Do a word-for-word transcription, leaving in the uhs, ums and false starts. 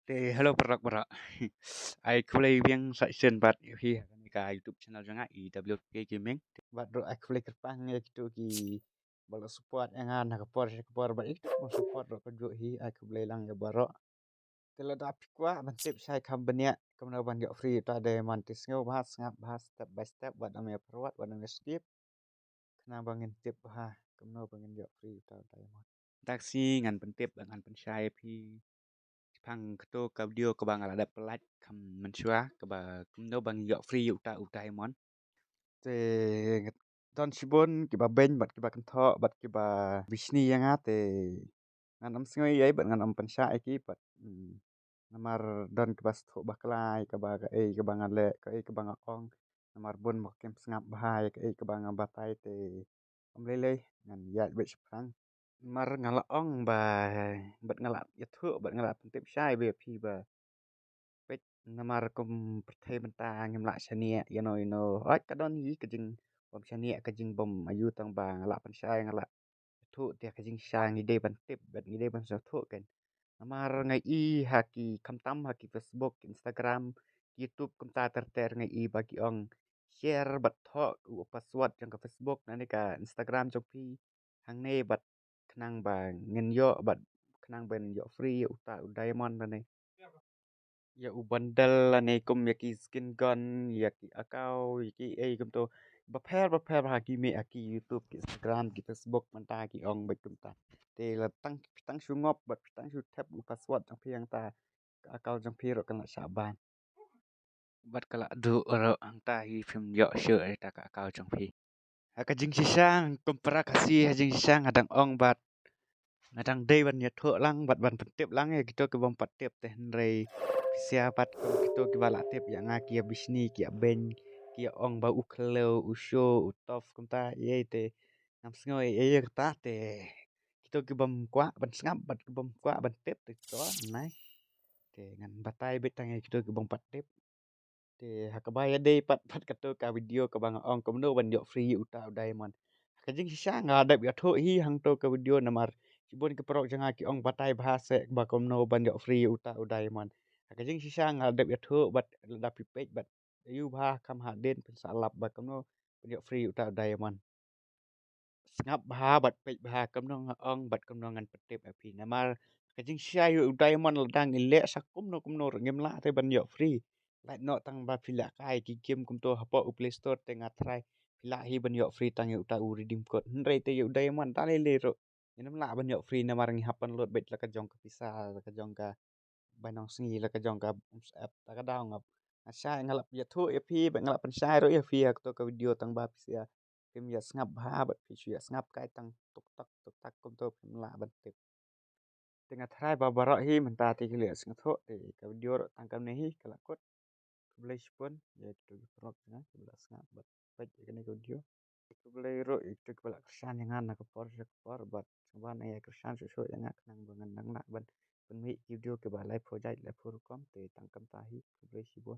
Te hello paralok baroh. Ai khublei biang sa shisien pat ïa phi ha kane ka YouTube channel jong nga, E W K Gaming. Bad ruh ai khublei kyrpang ïa kito kiba la support ïa nga na ka por sha ka por, bad ïa kito kiba support ruh kumjuh hi, ai khublei lang ïa baroh. Te lada phi kwah ban tip shai kham bniah kumno ban ïoh free uta diamond, te sngew bha, sngap bha step by step, wat nym ïa pyrwat, wat nym ïa skip. Khnang ba ngin tip bha kumno ba ngin ïoh free uta diamond. Te ka sngi ngan pyntip bad ngan pynshai ïa phi shaphang kato ka video kaba nga la dep pyllait kham mynshuwa, kaba kumno ba ngin ïoh free uta u diamond. Te don shibun kiba beiñ bad kiba kynthoh bad kiba bishni ïa nga, te ngan ym sngew ei ei bad ngan ym pynshai ïa ki pat. Hmm. Namar don kiba sngewthuh bakla ïa kaba, kaei kaba nga leh, kaei kaba nga ong. Namar bun ba kim sngap bha ïa kaei kaba nga batai, te ym lei lei ngan ïaid beit shaphrang. Namar nga la ong ba, bad nga la ïathuh bad nga la pyntip shai bha ïa phi ba peit, namar kum pyrthei mynta ngim lah shaniah ïano ïano. Hooid ka don hi ka jingbym shaniah, ka jingbym aiu, tang ba nga la pynshai, nga la ïathuh, te ka jingshisha ngi dei ban tip bad ngi dei ban sngewthuh kan. Namar nga i ha ki, khamtam ha ki Facebook, ki Instagram, ki YouTube kumta ter ter, nga i ba ki ong share bad thoh u password jong ka Facebook lane ka Instagram jong phi hangne bad khnang ba ngin ïoh, bad khnang ba ngin ïoh free ïa uta u diamond lane ïa u bundle lane kum ïa ki skin gun, ïa ki account, ïa kiei kumto. Bapher bapher ha ki mih ha ki YouTube, ki Instagram, ki Facebook mynta ki ong beit kumta. Te lada tang phi tang shu ngop bad phi tang shu thep u password jong phi, hangta ka account jong phi ruh kan lah shah ban bad ka lah duh ruh, hangta hi phim ïoh shuh ïa ka account jong phi. Ha ka jingshisha kum para Khasi, ha jingshisha nga dang ong bad nga dang dei ban ïathuh lang bad ban pyntip lang ïa kito kibym pat tip, te hynrei phi sngewbha pat kum kito kiba la tip ïa nga, ki ïa bishni, ki ïa beiñ, ki ïa ong ba u khlem, u shu, u tough kumta, ïa te ngam sngew ei ei ïa kata, te kito kibym kwah ban sngap bad kibym kwah ban tip te to nai. Te ngan batai beit tang ïa kito kibym pat tip. Te ha kaba ïadei pat bad kato ka video kaba nga ong kumno ban ïoh free uta u diamond, ha ka jingshisha nga dep ïathuh hi hangto ka video, namar shibun ki paralok jong nga ki ong batai bha seh ba kumno ban ïoh free uta u diamond. Ha ka jingshisha nga dep ïathuh bad lada phi peit bad aiu bha kham hadien phin sa lap ba kumno ban ïoh free uta u diamond. Sngap bha bad peit bha kumno nga ong bad kumno ngan pyntip ïa phi, namar ka jingshisha ïa u diamond lada ngi leh sa kumno kumno ruh ngim lah te ban ïoh free. Lait noh tang ba phi lah kai ki game kumto hapoh u Play Store, te nga tharai phi lah hi ban ïoh free tang ïa uta u redeem code, hynrei te ïa u diamond da lei lei ruh ngin ym lah ban ïoh free, namar ngi hap ban load beit la ka jong ka pisa, la ka jong ka bai nongsngi, la ka jong ka app, ta ka daw nga, nga shai, nga la ïathuh ïa phi bad nga la pynshai ruh ïa phi ha kato ka video, tang ba phi shu ïa, phim ïa sngap bha bad phi shu ïa sngap kai tang tuk tak tuk tak kumto, phim lah ban tip. Te nga tharai ba baroh hi mynta te ki la ïa sngewthuh, te ka video ruh tang kumne hi ka la kut. Khublei shibun ïa kito ki paralok jong nga kiba la sngap bad peit ïa kane ka video. Khublei ruh ïa kito kiba la kyrshan ïa nga na ka por sha ka por bad sngewbha nang ïa kyrshan shuh shuh ïa nga khnang ba ngan nang lah ban pynmih ki video kiba laiphew jait laiphew rukom. Te tang kumta hi, khublei shibun.